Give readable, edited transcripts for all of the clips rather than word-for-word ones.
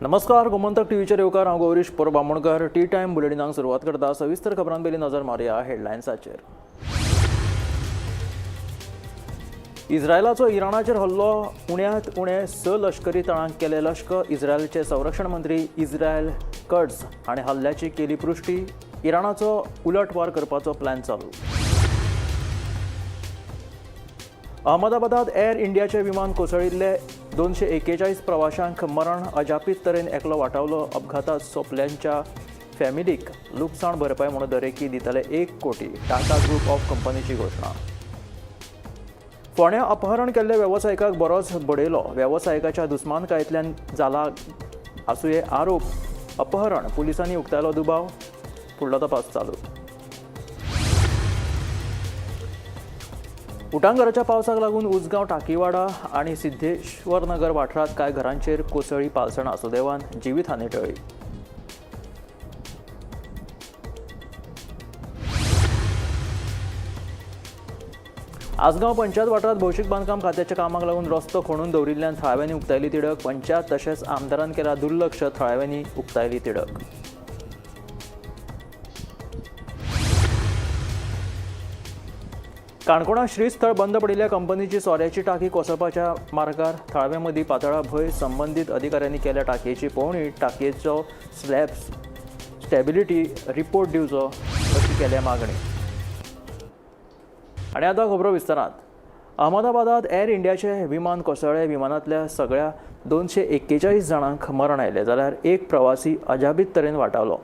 नमस्कार, गोमंतक टीव्हीचेर येवकार. हांव गौरीश परब आमोणकर. टी टायम बुलेटिनाक सुरवात करता. सविस्तर खबरां पयलीं नजर मारुया हेडलायन्साचेर. इस्रायलाचो इराणाचेर हल्लो, उण्यांत उणे 6 लश्करी तळांक केले लश्क. इस्रायलचे संरक्षण मंत्री इस्रायल कट्स हाणें हल्ल्याची केली पुश्टी. इराणाचो उलटवार करपाचो प्लॅन चालू. अहमदाबादात एअर इंडियाचें विमान कोसळिल्ले 241 प्रवाशांक मरण. अजापीत तरेन एकलो वाटावलो. अपघातात सोंपल्यांच्या फॅमिलीक लुकसाण भरपाय म्हणून दरेकी दितले 1 कोटी. टाटा ग्रुप ऑफ कंपनीची घोशणा. फोंड्या अपहरण केल्ल्या वेवसायिकाक बरोच बडयलो. वेवसायिकाच्या दुस्मानकायेंतल्यान जाला आसुये आरोप. अपहरण, पुलिसांनी उक्तायलो दुबाव. फुडलो तपास चालू. उटांगराच्या पावसाक लागून उजगांव, टाकीवाडा आनी सिद्धेश्वर नगर वाठारांत कांय घरांचेर कोसळ्ळी पालसणां. सुदैवान जिवीतहानी टळ्ळी. आसगांव पंचायत वाठारांत भौशीक बांदकाम खात्याच्या कामाक लागून रस्तो खणून दवरिल्ल्यान थळाव्यांनी उक्तायली तिडक. पंचायत तशेंच आमदारान केला दुर्लक्ष. थळाव्यांनी उक्तायली तिडक. काणकोणां श्रीस्थळ बंद पडिल्ल्या कंपनीची सोऱ्याची टाकी कोसळपाच्या मार्गार. थळाव्यां मदीं पातळा भंय. संबंदीत अधिकाऱ्यांनी केल्या टाकयेची पळोवणी. टाकयेचो स्लॅब स्टॅबिलिटी रिपोर्ट दिवचो अशी केल्या मागणी. आनी आतां खबरो विस्तारांत. अहमदाबादात एअर इंडियाचें विमान कोसळ्ळें. विमानांतल्या सगळ्या 241 जाणांक मरण आयलें, जाल्यार एक प्रवासी अजापीत तरेन वाटावलो.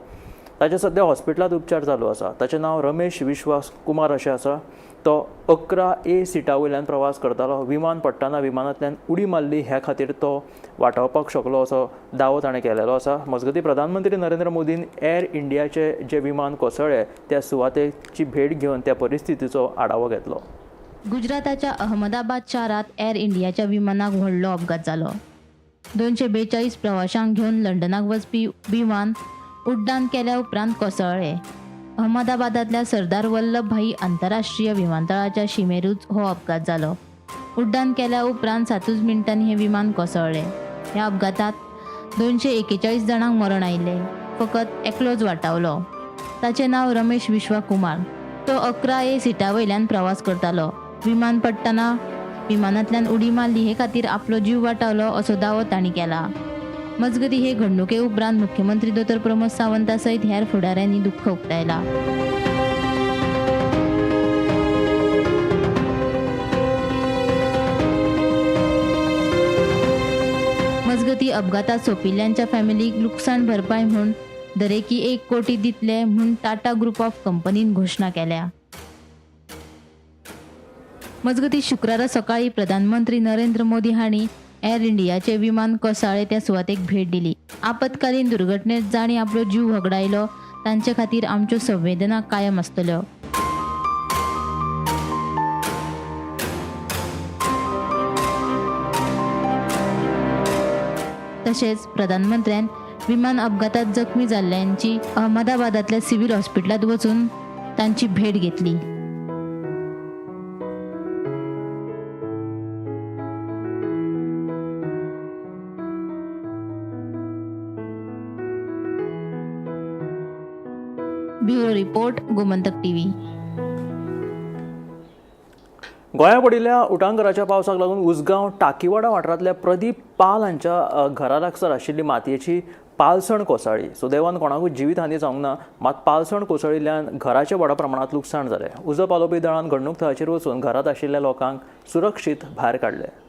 ताचे सद्या हॉस्पिटलांत उपचार चालू आसा. ताचें नांव रमेश विश्वास कुमार अशें आसा. तो 11A सिटा वयल्यान प्रवास करतालो. विमान पडटना विमानांतल्यान उडी मारली, ह्या खातीर तो वाटावपाक शकलो असो दावो ताणें केलेलो आसा. मजगतीं, प्रधानमंत्री नरेंद्र मोदीन एअर इंडियाचें जें विमान कोसळ्ळें त्या सुवातेची भेट घेवन त्या परिस्थितीचो आढावो घेतलो. गुजराताच्या अहमदाबाद शारांत एअर इंडियाच्या विमानाक व्हडलो अपघात जालो. 242 प्रवाशांक घेवन लंडनाक वचपी विमान उड्डाण केल्या उपरांत कोसळ्ळें. अहमदाबादांतल्या सरदार वल्लभ भाई आंतरराष्ट्रीय विमानतळाच्या शिमेरूच हो अपघात जालो. उड्डाण केल्या उपरांत 7 मिनटांनी हें विमान कोसळ्ळें. ह्या अपघातांत 241 जाणांक मरण आयलें. फकत एकलोच वाटावलो. ताचें नांव रमेश विश्वा कुमार. तो 11A सिटा वयल्यान प्रवास करतालो. विमान पडटना विमानांतल्यान उडी मारली हे खातीर आपलो जीव वाटावलो असो दावो तांणी केला. मजगतीं, हे घडणुके उपरांत मुख्यमंत्री दोतोर प्रमोद सावंता सयत हेर फुडाऱ्यांनी दुख्ख उक्तायला. मजगतीं, अपघातात सोंपिल्ल्यांच्या फॅमिलीक लुकसाण भरपाय म्हूण दरेकी 1 कोटी दितले म्हूण टाटा ग्रुप ऑफ कंपनीन घोशणा केल्या. मजगतीं, शुक्रारा सकाळी प्रधानमंत्री नरेंद्र मोदी हांणी एअर इंडियाचे विमान कोसळ्ळें त्या सुवातेक भेट दिली. आपत्कालीन दुर्घटनेत जांणी आपलो जीव व्हगडायलो तांचे खातीर आमच्यो संवेदना कायम आसतल्यो. तशेंच प्रधानमंत्र्यान विमान अपघातात जखमी जाल्ल्यांची अहमदाबादांतल्या सिव्हिल हॉस्पिटलांत वचून तांची भेट घेतली. Bureau report, Gomantak TV. गोंया पडिल्ल्या उटांगराच्या पावसाक लागून उजगांव टाकीवाडा वाठारांतल्या प्रदीप पाल हांच्या घरा लागसार आशिल्ली मातयेची पालसण कोसळ्ळी. सुदैवान कोणाकूच जिवीतहानी जावंक ना, मात पालसण कोसळिल्ल्यान घराचें व्हडा प्रमाणांत लुकसाण जालें. उजो पालोवपी दळान घडणूक थळाचेर वचून घरांत आशिल्ल्या लोकांक सुरक्षीत भायर काडले.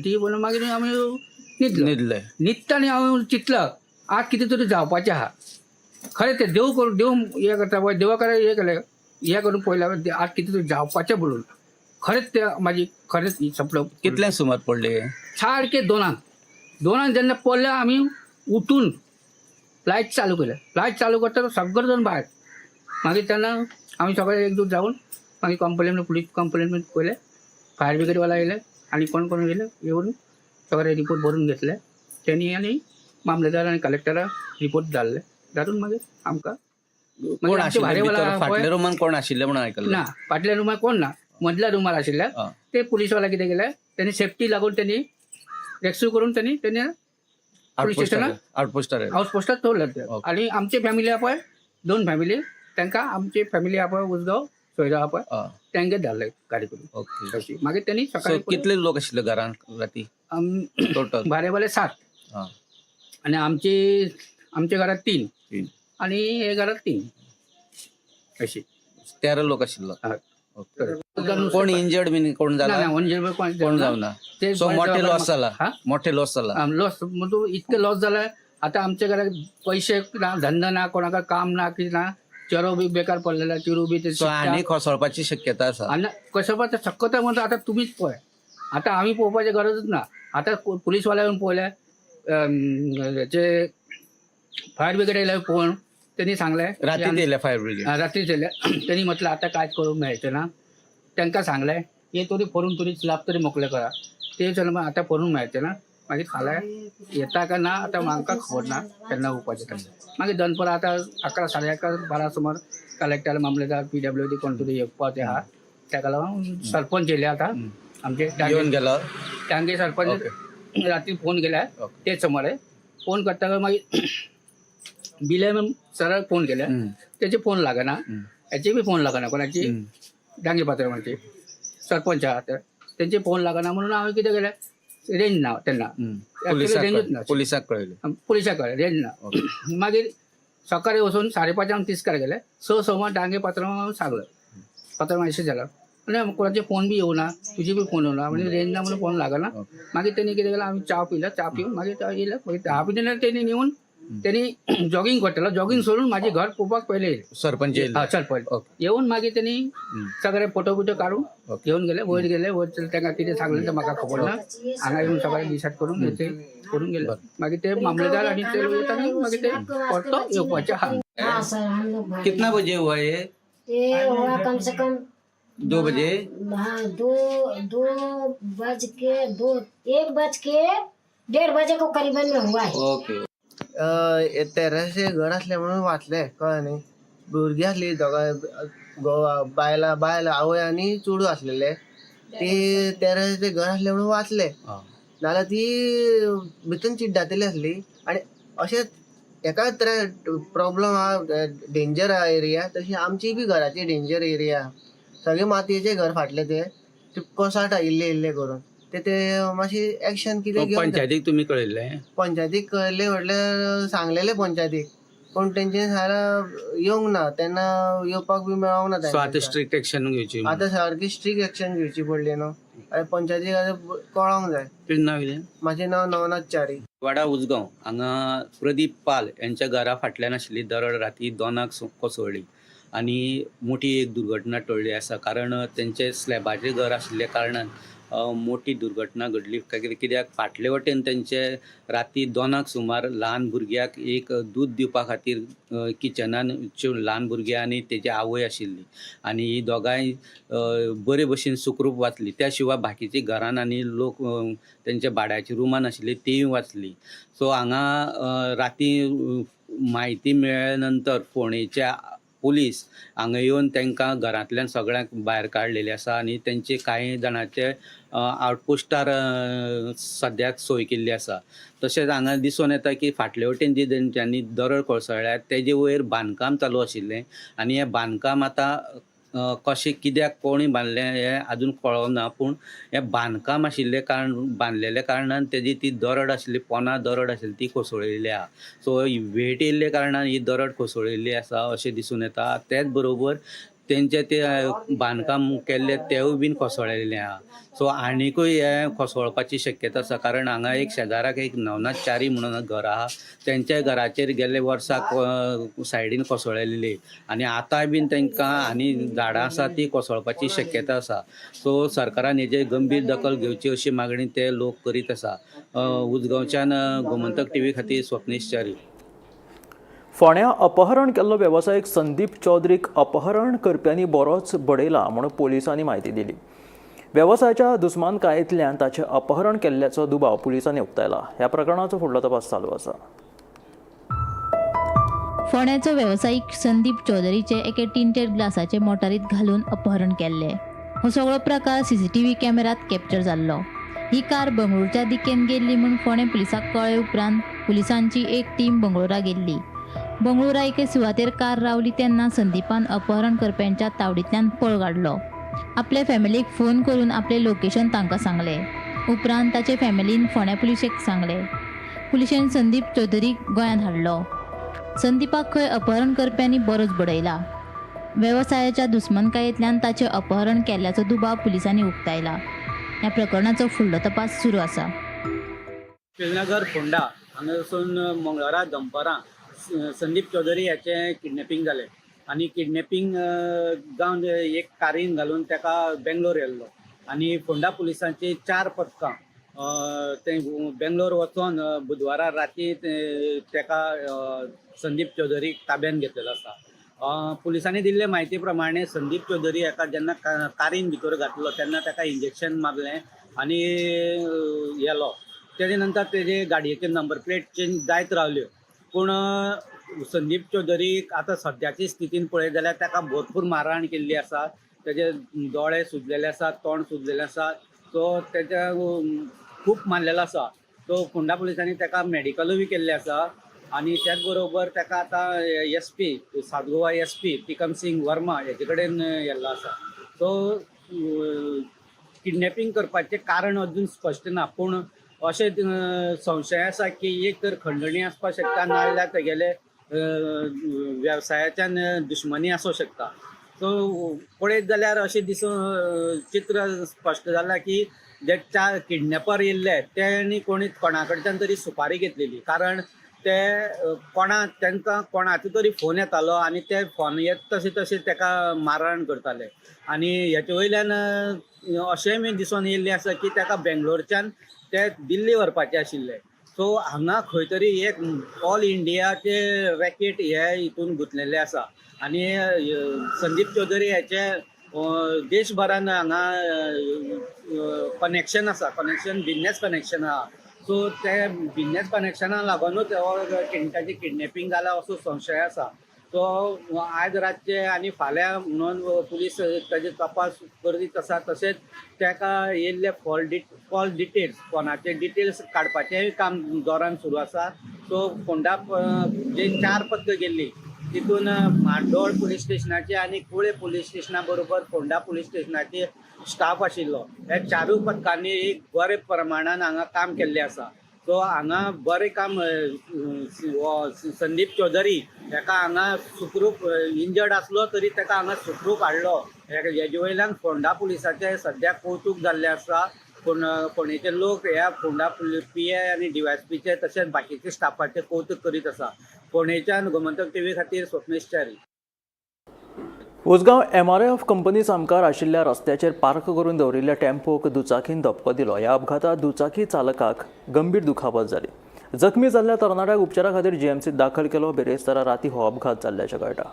ती पळोवन मागीर आमी न्हिदलो. न्हिदले. न्हिदता आनी हांव चिंतलां आज कितें तरी जावपाचें आहा. खरें तें देव करून, देव हें करता पळय, देवा कडेन हें केलें, हें करून पळयलें आज कितें तरी जावपाचें म्हणून. खरेंच तें म्हाजी खरेंच सपन. कितल्यांक सुमार पडले? सारकें दोनांक. दोनांक जेन्ना पडलें आमी उठून लायट चालू केले. लायट चालू करता सगळे जाण भायर. मागीर तेन्ना आमी सगळे एकजूट जावन मागीर कंप्लेन, पुलीस कंप्लेन पयले, फायर ब्रिगेडवाला येयले आनी कोण कोण येयले, येवन सगळे रिपोर्ट बरोवन घेतले तेणी आनी मामलेदार आनी कलेक्टराक रिपोर्ट धाडले. धाडून मागीर आमकां कोण आमचे आशिल्ले भाडेवाला भितर? पळय- फाटल्या रुमान कोण आशिल्ले म्हणून आयकल्लें. ना, फाटल्या रुमार कोण ना, मदल्या रुमार आशिल्ले. ते पुलीसवाला कितें केलें, तेणी सेफ्टी लागून तेणी रेस्क्यू करून तेणी तेणी पुलीस स्टेशनार आउटपोस्टार. हाऊस पोस्टार दवरले ते. ओके. आनी आमची फॅमिली आहा पळय, दोन फॅमिली, तांकां आमची फॅमिली आहा पळय उसगांव सोयरो आहा पळय, तांगेर धाडले गाडी करून. ओके. अशी मागीर तेणी सो सकाळी कितले लोक आशिल्ले घरान राती टोटल? भाडेवाले 7 आनी आमची आमच्या घरात 3. 3. आनी हे घरात 3 अशी. 13 लोक आशिल्लो. हय. ओके. कोण इंजर्ड बीन कोण ना. जाला? ना, म्हणजे कोण कोण जावना. ते सो मोठे लॉस जाला. हा? मोठे लॉस जाला. लॉस म्हणजे इतके लॉस जाला. आता आमच्या घरात पैसे ना, धंदा ना, कोणाक काम ना, कितें ना, चेरो बी बेकार पडलेला, चिरू बी ते सो आनी कोसळपाची शक्यता आसा. आनी कसं पण शक्यता म्हणजे आता तुम्हीच पळय, आता आमी पळोवपाची गरजच ना. आता पुलीसवाल्या येवन पळयले, हेचे फायर ब्रिगेड येयले पळोवन तेणी सांगलें. रातीत येयले फायर ब्रिगेड? रात्री येयले. तेणी म्हटलं आता काय करूंक मेळचें ना. तांकां सांगलें हे तरी करून तरी स्लॅब तरी मोकळे करा. ते चल आतां करूंक मेळचें ना. मागीर फाल्यां येता काय ना आतां म्हाका खबर ना केन्ना येवपाचें तें. मागीर दनपरां आतां 11 11:30 12 सुमार कलेक्टर, मामलेदार, पीडब्ल्यू डी कोण तरी येवपाचे आहा. ताका लागून सरपंच येयले आतां आमचे. येवन गेलो. टांगे सरपंच रात्री फोन केला. तेच सुमार फोन करता मागीर बिले सराक फोन केले, त्याचे फोन लागना, याचे बी फोन लागना कोणाची, डांगे पात्र म्हणचे सरपंच आहा ते, तेंचे फोन लागना म्हणून हांवें कितें केलें, रेंज ना तेन्ना. रेंजूच ना. पुलिसाक कळयलें. पुलिसाक कळ्ळें रेंज ना. मागीर सकाळी वचून 5:30 तिस्कार गेले. 6 सव्वा डांगे पात्रांव सांगलं, पात्रांव अशें जालां आनी कोणाचे फोन बी येवना, तुजे बी फोन येवना, म्हणजे रेंज ना म्हणून फोन लागना. मागीर तेणी कितें केलें, आमी च्या पिलो. च्या पिवन मागीर ते येयले. मागीर 10 पिले तेणी नेवन तेणी जॉगींग करतालो, जॉगींग सोडून माझे घर पळोवपाक पयले येयले. सरपंच येयले. हा, सरपंच. ओके. येवन मागीर तेणी सगळे फोटो बिटो काडून घेवन गेले, वयर गेले. वयर तांकां कितें सांगलें तें म्हाका खबर ना. हांगा येवन सगळें डिसायड करून ते करून गेले. मागीर ते मामलेदार आनी ते वयता न्ही, मागीर ते परतो येवपाचे आहा. हाँ सर, हम लोग भाई। कितना बजे हुआ ये? ये हुआ कम से कम 2 बजे. हाँ, दो दो बज के दो एक बज के 1:30 बजे को करीबन में हुआ है. ओके. टेरस घर आसलें म्हणून वाचलें, कळ्ळें न्ही. भुरगीं आसलीं दोगांय, घोव बायलां, बायल आवय आनी चेडूं आसलेले. ती टेरस घर आसलें म्हणून वाचले, नाल्यार ती भितून चिड्डातली आसली. आनी अशेंच एकाच प्रॉब्लम आहा, डेंजर आहा एरिया, तशी आमची बी घराची डेंजर एरिया. सगळे मातयेचे घर फाटले ते कोसाट इल्ले इल्ले करून ते ते मातशी एक्शन कितें घेवंक जाय. पंचायतीक तुमी कळयल्लें? पंचायतीक कळयल्लें म्हटल्यार सांगलेलें पंचायतीक, पूण तेंच्यानी सारा येवंक ना तेन्ना, येवपाक बी मेळोंक ना सो आतां तेंच्या. स्ट्रिक्ट एक्शन घेवची. आतां सारकी स्ट्रीक एक्शन घेवची पडली न्हू. आनी पंचायतीक आतां कळोंक जाय. तुजें नांव कितें? म्हाजें नांव नवनाथ च्यारी. वाडा उजगांव हांगा प्रदीप पाल यांच्या घरा फाटल्यान आशिल्ली दरड राती 2 कोसळ्ळी आनी मोठी एक दुर्घटना टळ्ळी आसा. कारण तेंचे स्लॅबाचें घर आशिल्ल्या कारणान मोठी दुर्घटना घडली. कित्याक फाटले वटेन तेंचे राती 2 सुमार ल्हान भुरग्याक एक दूद दिवपा खातीर किचनान ल्हान भुरगें आनी तेजी आवय आशिल्ली आनी ही दोगांय बरे भशेन सुखरूप वाचली. त्या शिवाय बाकीची घरान आनी लोक तेंच्या भाड्याच्या रुमान आशिल्ली तीय वाचली. सो हांगा राती म्हायती मेळ्ळे नंतर फोंडेच्या पुलीस हांगा येवन तांकां घरांतल्यान सगळ्यांक भायर काडलेले आसा आनी तेंचे कांय जाणांचे आउटपोस्टार सद्याक सोय केल्ली आसा. तशेंच हांगा दिसून येता की फाटले वटेन जी तेंच्यांनी दरड कोसळ्ळ्या तेजे वयर बांदकाम चालू आशिल्लें आनी हें बांदकाम आतां कशें कित्याक कोणी बांदलें हें आजून कळना, पूण हें बांदकाम आशिल्ले कारण बांदलेल्या कारणान तेजी ती दरड आशिल्ली, पोना दरड आशिल्ली ती कोसळिल्ली आहा. सो वेट येयल्ले कारणान ही दरड कोसळिल्ली आसा अशें दिसून येता. तेच बरोबर तेंचे ते बांदकाम केल्ले तेवूय बीन कोसळिल्लें आहा. सो आनिकूय हें कोसळपाची शक्यता आसा, कारण हांगा एक शेजाराक एक नवनाथ च्यारी म्हणून घर आहा, तेंच्या घराचेर गेल्ले वर्साक सायडीन कोसळिल्ली आनी आतांय बीन तांकां आनी झाडां आसा ती कोसळपाची शक्यता आसा. सो सरकारान हेजेर गंभीर दखल घेवची अशी मागणी ते लोक करीत आसा. उजगांवच्यान गोमंतक टीव्ही खातीर स्वप्नेश च्यारी. फोंड्या अपहरण केल्लो वेवसायीक संदीप चौधरीक अपहरण करप्यांनी बरोच बडयला म्हूण पोलिसांनी म्हायती दिली. वेवसायाच्या दुस्मानकायेंतल्यान ताचें अपहरण केल्ल्याचो दुबाव पुलिसांनी उक्तायला. ह्या प्रकरणाचो फुडलो तपास चालू आसा. फोंड्याचो वेवसायीक संदीप चौधरीचे एके टिंटेड ग्लासाचे मोटारीत घालून अपहरण केल्ले. हो सगळो प्रकार सीसीटीव्ही कॅमेरात कॅप्चर जाल्लो. ही कार बंगळुरूच्या दिकेन गेल्ली म्हूण फोंडें पुलिसांक कळ्ळे उपरांत पुलिसांची एक टीम बंगळुरा गेल्ली. बंगळुरा एके सुवातेर कार रावली तेन्ना संदीपान अपहरण करप्यांच्या तावडींतल्यान पळ काडलो. आपले फॅमिलीक फोन करून आपलें लोकेशन तांकां सांगलें. उपरांत ताचे फॅमिलीन फोंड्या पुलिशेक सांगलें. पुलिशेन संदीप चौधरीक गोंयांत हाडलो. संदीपाक खंय अपहरण करप्यांनी बरोच बडयला. वेवसायाच्या दुस्मानकायेंतल्यान ताचें अपहरण केल्ल्याचो दुबाव पुलिसांनी उक्तायला. ह्या प्रकरणाचो फुडलो तपास सुरू आसा. श्रीनगर फोंडा हांगासून मंगळारा दनपारां संदीप चौधरी हाचें किडनॅपिंग जालें आनी किडनॅपिंग जावन एक कारीन घालून ताका बेंगलोर येल्लो आनी फोंडा पुलिसांची 4 पथकां ते बेंगलोर वचोन बुधवारा राती ताका संदीप चौधरीक ताब्यान घेतलेलो आसा. पुलिसांनी दिल्ले म्हायती प्रमाणे संदीप चौधरी हाका जेन्ना कारीन भितर घातलो तेन्ना ताका इंजेक्शन मारलें आनी येलो. तेजे नंतर तेजे गाडयेचे नंबर प्लेट चेंज जायत रावल्यो, पूण संदीप चौधरीक आतां सद्याचे स्थितीन पळयत जाल्यार ताका भरपूर मारहाण केल्ली आसा. तेजे दोळे सुजलेले आसा, तोंड सुजलेलें आसा, सो तेच्या खूब मारलेलो आसा. सो फोंडा पुलिसांनी ताका मेडिकलूय बी केल्लें आसा आनी त्याच बरोबर ताका आतां S P South Goa S P Tikam Singh Verma हेजे कडेन येल्लो आसा. सो किडनॅपिंग करपाचें कारण अजून स्पश्ट ना, पूण अशें संशय आसा की एक तर खंडणी आसपाक शकता, नाजाल्यार तेगेले वेवसायाच्यान दुश्मनी आसूं शकता. सो पळयत जाल्यार अशें दिसून चित्र स्पश्ट जालां की जे 4 किडनॅपर येयल्ले तेणी कोणी कोणा कडच्यान तरी सुपारी घेतलेली, कारण ते तांकां कोणाचो तरी फोन येतालो आनी ते फोन येत तशें तशें ताका मारहाण करताले. आनी हेचे वयल्यान अशेंय बी दिसून येयल्लें आसा की ताका बेंगलोरच्यान ते दिल्ली व्हरपाचे आशिल्ले. सो हांगा खंय तरी एक ऑल इंडियाचे रॅकेट हे हितून गुंतलेले आसा आनी संदीप चौधरी हेचे देशभरान हांगा कनेक्शन आसा, कनेक्शन बिजनेस कनेक्शन आहा. सो ते बिजनेस कनेक्शना लागूनच हो ताचें किडनॅपिंग जालां असो संशय आसा. सो आयज रातचे आनी फाल्यां म्हणून पुलीस ताजे तपास करीत आसा. तशेंच ताका येयल्ले कॉल डिटेल्स फोनाचे डिटेल्स काडपाचेंय काम जोरान सुरू आसा. सो फोंडा जे 4 पथकां गेल्ली तितून म्हाड्डोळ पुलीस स्टेशनाचे आनी कुळे पुलीस स्टेशना बरोबर फोंडा पुलीस स्टेशनाचे स्टाफ आशिल्लो. ह्या 4 पथकांनी एक बरे प्रमाणान हांगा काम केल्लें आसा. सो हांगा बरें काम संदीप चौधरी हेका हांगा सुखरूप इंजर्ड आसलो तरी ताका हांगा सुखरूप हाडलो. हेजे वयल्यान फोंडा पुलिसाचें सद्याक कौतूक जाल्लें आसा. पूण फोंडेचे लोक ह्या फोंडा पी I आनी डी वाय एस पीचे तशेंच बाकीचे स्टाफाचें कौतूक करीत आसा. फोंडेच्यान गोमंतक टीव्ही खातीर Swapnesh Chari. Ujgaon MRF company सामकार आशिल्ल्या रस्त्याचेर पार्क करून दवरिल्ल्या टेम्पोक दुचाकीन धपको दिलो. ह्या अपघातात दुचाकी चालकाक गंभीर दुखापत जाली. जखमी जाल्ल्या तरणाट्याक उपचारा खातीर जीएमसीत दाखल केलो. बिरेस्तारा राती हो अपघात जाल्ल्याचें कळटा.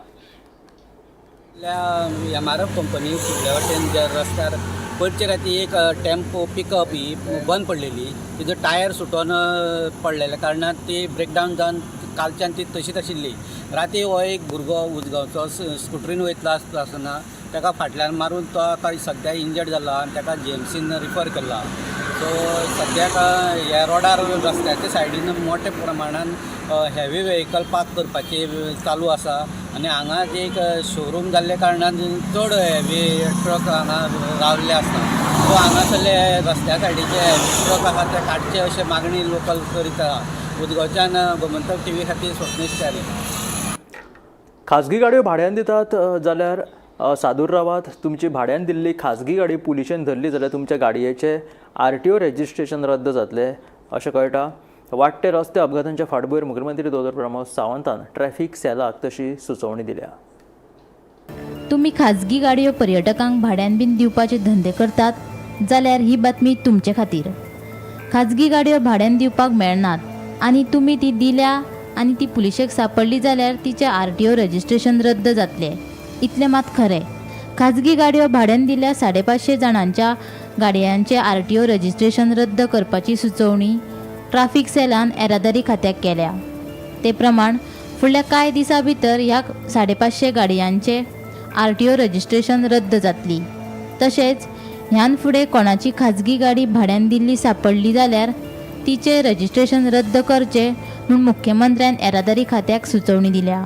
एमआरएफ कंपनी फुडल्या वटेन ज्या रस्त्यार पयरचे राती एक टेम्पो पिकअप ही बंद पडलेली. तिजो टायर सुटोन पडलेल्या कारणान ती ब्रेकडावन जावन कालच्यान ती तशीच आशिल्ली. राती हो एक भुरगो उजगांवचो स्कुटरीन वयतलो आसता आसतना ताका फाटल्यान मारून तो आतां सद्या इंजर्ड जाला आनी ताका जीएमसीन रिफर केला. सो सद्याक ह्या रोडार रस्त्याच्या सायडीन मोठ्या प्रमाणान हेवी व्हेकल पार्क करपाची चालू आसा आनी हांगा जे एक शोरूम जाल्ल्या कारणान चड हेवी ट्रक हांगा रावल्ले आसता. सो हांगासरले रस्त्या सायडीचे हेवी ट्रक आसा ते काडचे अशें मागणी लोकल करीत आहा. उजगांवच्यान गोमंतक टीव्ही खातीर स्वप्नेश च्यारी. खाजगी गाडयो भाड्यान दितात जाल्यार सादूर रावात. तुमची भाड्यान दिल्ली खाजगी गाडी पुलिशेन धरली जाल्यार तुमच्या गाडयेचें आरटीओ रजिस्ट्रेशन रद्द जातलें अशें कळटा. वाडटे रस्ते अपघातांच्या फाटभुंयेर मुख्यमंत्री दोतोर प्रमोद सावंतान ट्रॅफिक सेलाक तशी सुचोवणी दिल्या. तुमी खाजगी गाडयो पर्यटकांक भाड्यान बीन दिवपाचे धंदे करतात जाल्यार ही बातमी तुमचे खातीर. खाजगी गाडयो भाड्यान दिवपाक मेळनात आनी तुमी ती दिल्या आनी ती पुलिशेक सापडली जाल्यार तिचें आरटीओ रजिस्ट्रेशन रद्द जातलें, इतलें मात खरें. खाजगी गाडयो भाड्यान दिल्या 550 जाणांच्या गाडयांचें आरटीओ रजिस्ट्रेशन रद्द करपाची सुचोवणी ट्राफीक सेलान येरादारी खात्याक केल्या. ते प्रमाण फुडल्या कांय दिसां भितर ह्या 550 गाडयांचें आरटीओ रजिस्ट्रेशन रद्द जातली. तशेंच ह्यान फुडें कोणाची खाजगी गाडी भाड्यान दिल्ली सापडली जाल्यार तिचें रजिस्ट्रेशन रद्द करचें म्हूण मुख्यमंत्र्यान येरादारी खात्याक सुचोवणी दिल्या.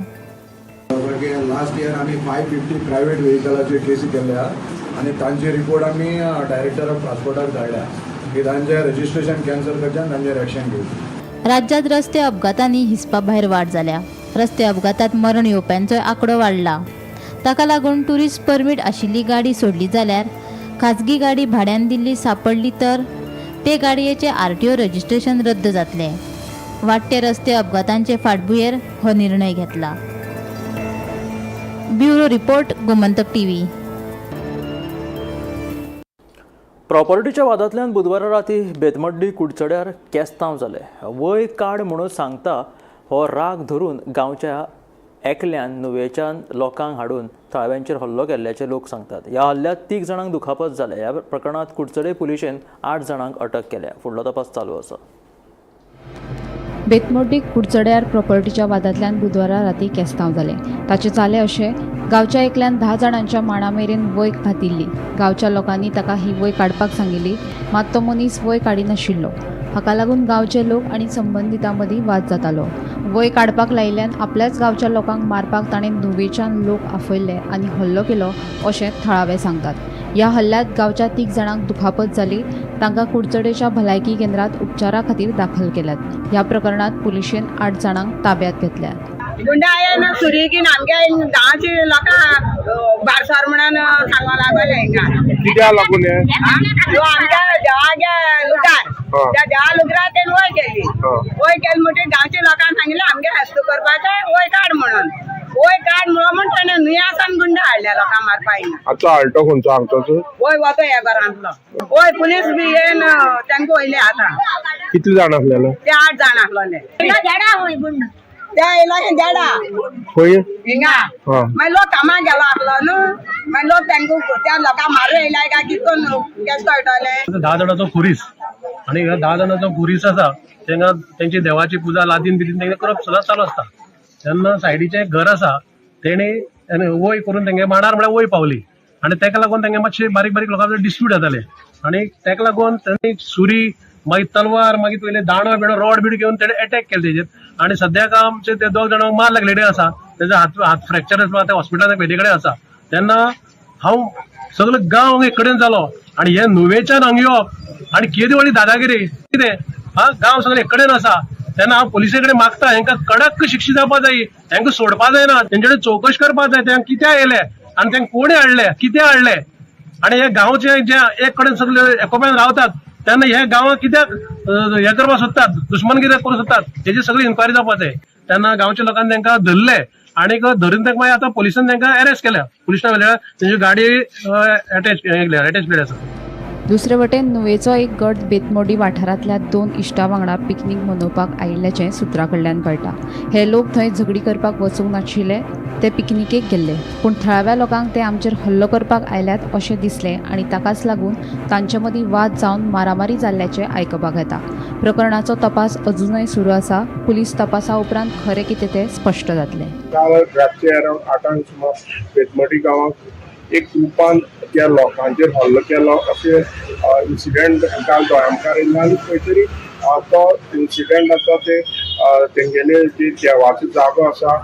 लास्ट इयर आमी 550 प्रायवेट व्हेकलाचेर केसी केल्ल्या आनी तांचे रिपोर्ट आमी डायरेक्टर ऑफ ट्रान्सपोर्टाक धाडल्या की तांचें रजिस्ट्रेशन कॅन्सल करचें आनी तांचेर एक्शन घेवचें. राज्यांत रस्ते अपघातांनी हिसपा भायर वाड जाल्या. रस्ते अपघातांत मरण येवप्यांचोय आंकडो वाडला. ताका लागून ट्युरिस्ट परमीट आशिल्ली गाडी सोडली जाल्यार खाजगी गाडी भाड्यान दिल्ली सापडली तर ते गाडयेचें आरटीओ रजिस्ट्रेशन रद्द जातलें. वाडटे रस्ते अपघातांचे फाटभुंयेर हो निर्णय घेतला. Bureau report, Gomantak TV. प्रॉपर्टीच्या वादांतल्यान बुधवारा राती बेतमड्डी कुडचड्यार केस्तांव जालें. वय काड म्हणून सांगता हो राग धरून गांवच्या एकल्यान नुवेच्यान लोकांक हाडून थळाव्यांचेर हल्लो केल्ल्याचे लोक सांगतात. ह्या हल्ल्यांत 3 जाणांक दुखापत जाल्या. ह्या प्रकरणांत कुडचडे पुलिशेन 8 जाणांक अटक केल्या. फुडलो तपास चालू आसा. बेतमोड्डी कुडचड्यार प्रॉपर्टीच्या वादांतल्यान बुधवारा राती केस्तांव जालें. ताचें जालें अशें, गांवच्या एकल्यान 10 जाणांच्या माणा मेरेन वय घातिल्ली. गांवच्या लोकांनी ताका ही वय काडपाक सांगिल्ली, मात तो मनीस वय काडिनाशिल्लो. हाका लागून गांवचे लोक आनी संबंदितां मदीं वाद जातालो. वय काडपाक लायिल्ल्यान आपल्याच गांवच्या लोकांक मारपाक ताणें नुवेच्यान लोक आफयल्ले आनी हल्लो केलो अशें थळावे सांगतात. ह्या हल्ल्यांत गांवच्या 3 जाणांक दुखापत जाली. तांकां कुडचडेच्या भलायकी केंद्रांत उपचारा खातीर दाखल केल्यात. ह्या प्रकरणांत पुलिशेन 8 जाणांक ताब्यांत घेतल्यात. गुंडा आयन सुरी घेवन आमगे गांवचे लोकांक बारसर म्हणून सांगो लागले हिंगा. कित्याक लागून हें? आमच्या देवागे लुगार, त्या देवा लुगरार तेणें वय केली. वय केली म्हणटकीर गांवच्या लोकांक सांगिल्लें आमगे हेस्त करपाचें, वय काड म्हणून. वय काड म्हणून म्हण तेणें नुयासान गुंडा हाडल्या लोकांक मारपा हिंगा. आतां आल्टो खंयचो आमचोच? वय वतो ह्या घरांतलो. वय पुलीस बी येवन तांकां वयले आतां. कितले जाण आसलेले? ते 8 जाण आसलोले. ते येयलो हे देडा खंय? हिंगा. मागीर लोक कामाक गेलो आसलो न्हू, मागीर लोक तांकां त्या लोकांक मारू येयल्या काय कितें करून केशें कळटलें. 10 जाणांचो खुरीस आनी ह्या 10 जाणांचो खुरीस आसा तेंगा तेंची देवाची पुजा लादीन बिदीन तेंगे करप सदांच चालू आसता. तेन्ना सायडीचें एक घर आसा, तेणी वय करून तेंगे मांडार म्हळ्यार वय पावली आनी तेका लागून तेंगे मातशे बारीक बारीक लोकांचे डिस्प्यूट जाताले आनी तेका लागून तेणी सुरी मागीर तलवार मागीर पयले दांडो बिडो रॉड बीड घेवन तेणे एटॅक केले तेजेर आनी सद्याक आमचे ते 2 जाणांक मार लागलेले आसा. तेजो हात फ्रॅक्चर आसा, ते हॉस्पिटलान पेली कडेन आसा. तेन्ना हांव सगलो गांव एक कडेन जालो आनी हे नुवेच्यान हांगा येवप आनी केदी व्हडली दादागिरी कितें हा, गांव सगळे एक कडेन आसा. तेन्ना हांव पुलिसे कडेन मागता हेंकां कडक शिक्षा जावपा जाय, हेंकां सोडपा जायना, तेंचे कडेन चवकशी करपा जाय, तेंकां कित्याक येयले आनी तेंकां कोणें हाडले, कितें हाडले आनी हे गांवचे जे एक कडेन सगळे एकोप्यान रावतात तेन्ना हे गांवांत कित्याक हे करपाक सोदतात, दुश्मनगिरी करूंक सोदतात, हेजी सगळी इन्क्वायरी जावपा जाय. तेन्ना गांवच्या लोकांनी तेंकां धरले आनी धरून तेंकां मागीर आतां पुलिसान तेंकां अरेस्ट केल्या. पुलिसां वेल्या तेंची गाडी अटॅच केली आसा. दुसरे वटेन नुवेचो एक गट बेतमोडी वाठारांतल्या 2 इश्टां वांगडा पिकनीक मनोवपाक आयिल्ल्याचें सुत्रां कडल्यान कळटा. हे लोक थंय झगडी करपाक वचूंक नाशिल्ले, ते पिकनिकेक गेल्ले, पूण थळाव्या लोकांक ते आमचेर हल्लो करपाक आयल्यात अशें दिसलें आनी ताकाच लागून तांचे मदीं वाद जावन मारामारी जाल्ल्याचें आयकपाक येता. प्रकरणाचो तपास अजुनय सुरू आसा. पुलीस तपासा उपरांत खरें कितें तें स्पश्ट जातलें. काल रातचे अरावंड 8 सुमार बेतमोडी गांवांत एक ग्रुपान त्या लोकांचेर हल्लो केलो अशें इन्सिडंट काल दोळ्या मुखार येयला आनी खंय तरी तो इन्सिडंट आतां ते तेंगेले जे देवाचो जागो आसा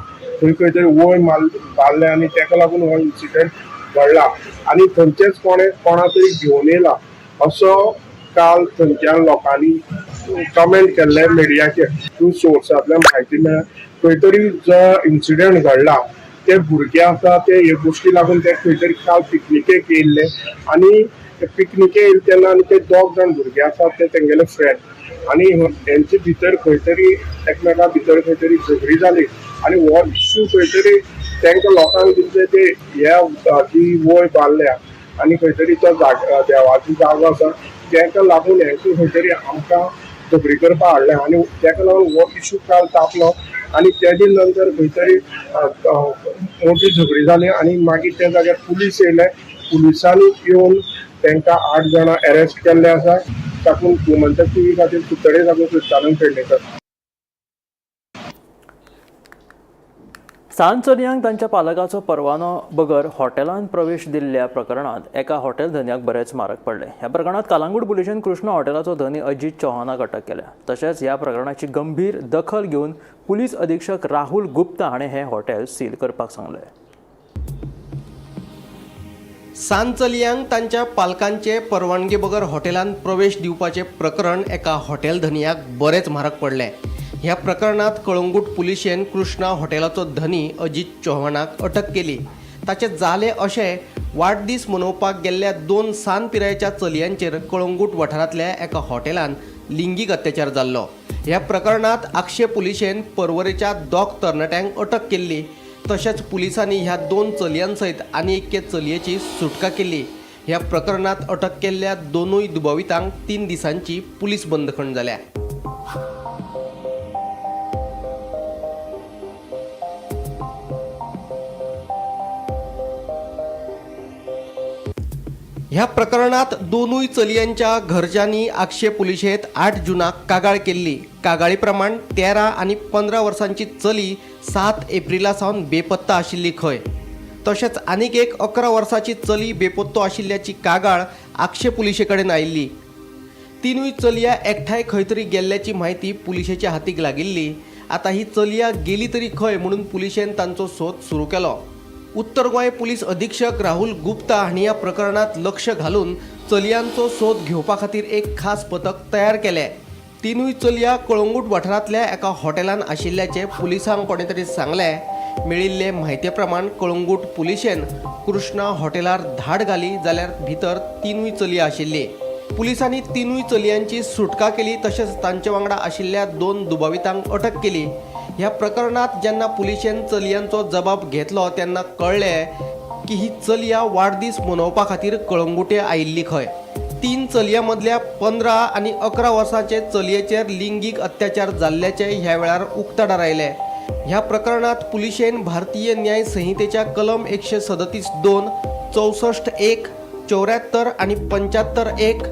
थंय खंय तरी वय मारले आनी तेका लागून हो इन्सिडंट घडला आनी थंयचेच कोणा तरी घेवन येयला असो काल थंयच्या लोकांनी कमेंट केल्ले मिडियाचेर. थ्रू सोर्सांतल्यान म्हायती मेळ्ळ्या खंय तरी जो इन्सिडंट घडला ते भुरगे आसा ते हे गोश्टी लागून ते खंय तरी काल पिकनिकेक येयल्ले आनी पिकनिके येयले तेन्ना आनी ते दोग जाण भुरगे आसा ते तेंगेले फ्रेंड आनी हेंचे भितर खंय तरी एकमेका भितर खंय तरी झगडी जाली आनी हो इश्यू खंय तरी तांकां लोकांक दिसलें ते ह्या जी वय बांदल्या आनी खंय तरी तो जागो देवाचो जागो आसा ताका लागून हेंकां खंय तरी आमकां झगडी करपाक हाडलें आनी ताका लागून हो इश्यू काल तापलो आनी तेजे नंतर खंय तरी मोठी झगडी जाली आनी मागीर त्या जाग्यार पुलीस येयले. पुलिसांनी येवन तांकां 8 जाणां अरेस्ट केल्ले आसा. तातूंत गोमंतक टीव्ही खातीर कुडचडे साकून क्रिस्तानंद पेडणेकर. सान चलयांक तांच्या पालकाचो परवानो बगर हॉटेलांत प्रवेश दिल्ल्या प्रकरणांत एका हॉटेल धनयाक बरेच म्हारग पडले. ह्या प्रकरणांत कलांगूट पुलिशेन कृष्णा हॉटेलाचो धनी अजित चौहानाक अटक केल्या. तशेंच ह्या प्रकरणाची गंभीर दखल घेवन पुलीस अधीक्षक राहुल गुप्ता हाणें हें हॉटेल सील करपाक सांगलें. सान चलयांक तांच्या पालकांचे परवानगे बगर हॉटेलांत प्रवेश दिवपाचें प्रकरण एका हॉटेल धनयाक बरेच म्हारग पडलें. ह्या प्रकरणांत कळंगूट पुलिशेन कृष्णा हॉटेलाचो धनी अजित चौहानाक अटक केली. ताचें जालें अशें, वाडदीस मनोवपाक गेल्ल्या 2 सान पिरायेच्या चलयांचेर कळंगूट वाठारांतल्या एका हॉटेलांत लिंगीक अत्याचार जाल्लो. ह्या प्रकरणांत आक्षे पुलिशेन पर्वरेच्या 2 तरणाट्यांक अटक केल्ली. तशेंच पुलिसांनी ह्या 2 चलयांसयत आनी एके चलयेची सुटका केली. ह्या प्रकरणांत अटक केल्ल्या 2 दुबावितांक 3 दिसांची पुलीस बंदखण जाल्या. ह्या प्रकरणात 2 चलयांच्या घरच्यांनी आक्षे पुलिशेंत 8 जूनाक कागाळ केल्ली. कागाळी प्रमाण 13 आनी 15 वर्सांची चली 7 एप्रिला सावन बेपत्ता आशिल्ली खंय. तशेंच आनीक एक 11 वर्सांची चली बेपत्तो आशिल्ल्याची कागाळ आक्षे पुलिशे कडेन आयिल्ली. 3 चलया एकठांय खंय तरी गेल्ल्याची म्हायती पुलिशेच्या हातीक लागिल्ली. आतां ही चलया गेली तरी खंय म्हणून पुलिशेन तांचो सोद सुरू केलो. उत्तर गोंय पुलीस अधीक्षक राहुल गुप्ता हांणी ह्या प्रकरणांत लक्ष घालून चलयांचो सोद घेवपा खातीर एक खास पथक तयार केलें. 3 चलया कळंगूट वाठारांतल्या एका हॉटेलांत आशिल्ल्याचें पुलिसांक कोणें तरी सांगलें. मेळिल्ले म्हायते प्रमाण कळंगूट पुलिशेन कृष्णा हॉटेलार धाड घाली जाल्यार भितर 3 चलया आशिल्ली. पुलिसांनी 3 चलयांची सुटका केली. तशेंच तांचे वांगडा आशिल्ल्या 2 दुबावितांक अटक केली. ह्या प्रकरणांत जेन्ना पुलिशेन चलयांचो जबाब घेतलो तेन्ना कळ्ळें की ही चलया वाडदीस मनोवपा खातीर कळंगुटे आयिल्ली खंय. 3 चलयां मदल्या 15 आनी 11 वर्सांचे चलयेचेर लिंगीक अत्याचार जाल्ल्याचें ह्या वेळार उक्ताडार आयलें. ह्या प्रकरणांत पुलिशेन भारतीय न्याय संहितेच्या कलम 137(2), 64(1), 74 आनी 75(1),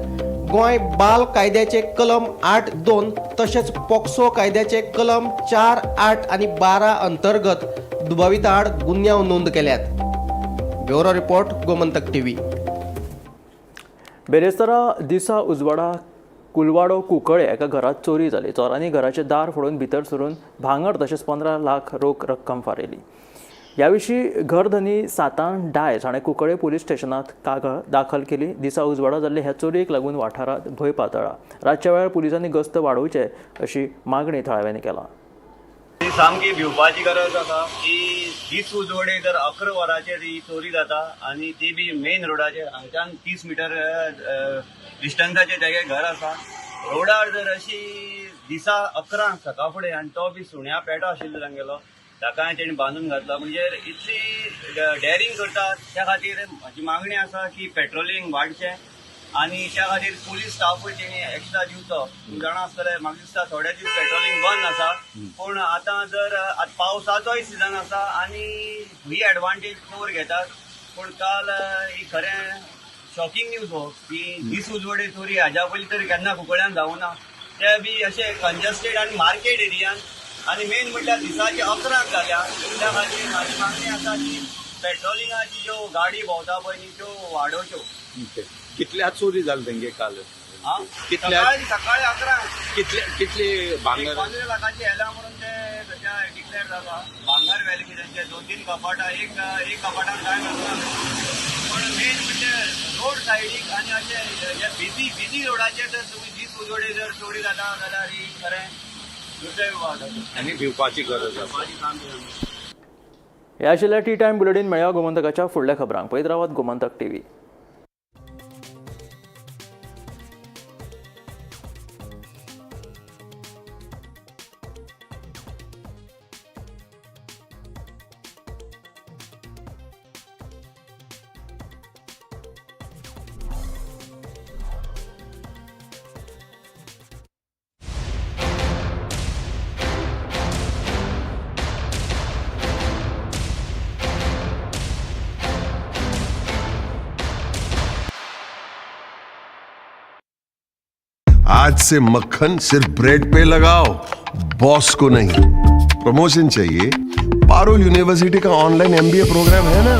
गोंय बाल कायद्याचे कलम 8(2) तशेंच पॉक्सो कायद्याचे कलम 4, 8 आनी 12 अंतर्गत दुबाविता आड गुन्यांव नोंद केल्यात. Bureau report, Gomantak TV. बेरेस्तारा दिसा उजवाडा कुलवाडो कुंकळे एका घरांत चोरी जाली. चोरांनी घराचें दार फोडून भितर सरून भांगर तशेंच 15 लाख रोख रक्कम फारयली. ह्या विशीं घरधनी सातान डायस हाणें कुंकळे पुलीस स्टेशनांत कागाळ दाखल केली. दिसा उजवाडा जाल्ले ह्या चोरयेक लागून वाठारांत भंय पातळ्ळा. रातच्या वेळार पुलिसांनी गस्त वाडोवचे अशी मागणी थळाव्यांनी केला. सामकी भिवपाची गरज आसा की दीस उजवडे जर 11 वरांचेर ही चोरी जाता आनी ती बी मेन रोडाचेर हांगच्यान 30 मिटर डिस्टन्साचेर तेगे घर आसा. रोडार जर अशी दिसा 11 सकाळ फुडें आनी तो बी सुण्या पेटो आशिल्लो तांगेलो, ताकाय तेणी बांदून घातला, म्हणजे इतली डेअरिंग करतात. त्या खातीर म्हजी मागणी आसा की पेट्रोलिंग वाडचें आनी त्या खातीर पुलीस स्टाफूय तेणी एक्स्ट्रा दिवचो. जाणा आसतलें, म्हाका दिसता थोडे दीस पेट्रोलिंग बंद आसा, पूण आतां जर पावसाचोय सिजन आसा आनी ही एडवांटेज चोर घेतात. पूण काल ही खरें शॉकिंग न्यूज हो की दीस उजवडे चोरी हाज्या पयलीं तरी केन्ना कुंकळ्यान जावना, ते बी अशें कंजस्टेड आनी मार्केट एरियान आनी मेन म्हटल्यार दिसाचे 11 जाल्या. त्या खातीर म्हाजी मागणी आसा की पेट्रोलिंगाची ज्यो गाडी भोंवता पळय न्ही त्यो वाडोवच्यो. कितल्या चोरी जाली तेंगे काल? सकाळी 11. कितले भांगर? 15 लाखाची येला म्हणून ते डिक्लेअर जाला. भांगर व्हेलें की तेंचे 2-3 कपाटां, एक कपाटान कांय मेळना. पूण मेन म्हणजे रोड सायडीक आनी अशे बिजी बिजी रोडाचेर जर तुमी दीस उजवडे जर चोरी जाता जाल्यार ही खरें दुसरें आनी भिवपाची गरज आसा. ह्या आशिल्ल्या टी टायम बुलेटीन मेळया गोमंतकाच्या फुडल्या खबरांक. पळयत रावात गोमंतक टीव्ही. आज से मक्खन सिर्फ ब्रेड पे लगाओ, बॉस को नहीं। प्रमोशन चाहिए? पारुल यूनिवर्सिटी का ऑनलाइन एमबीए प्रोग्राम है ना।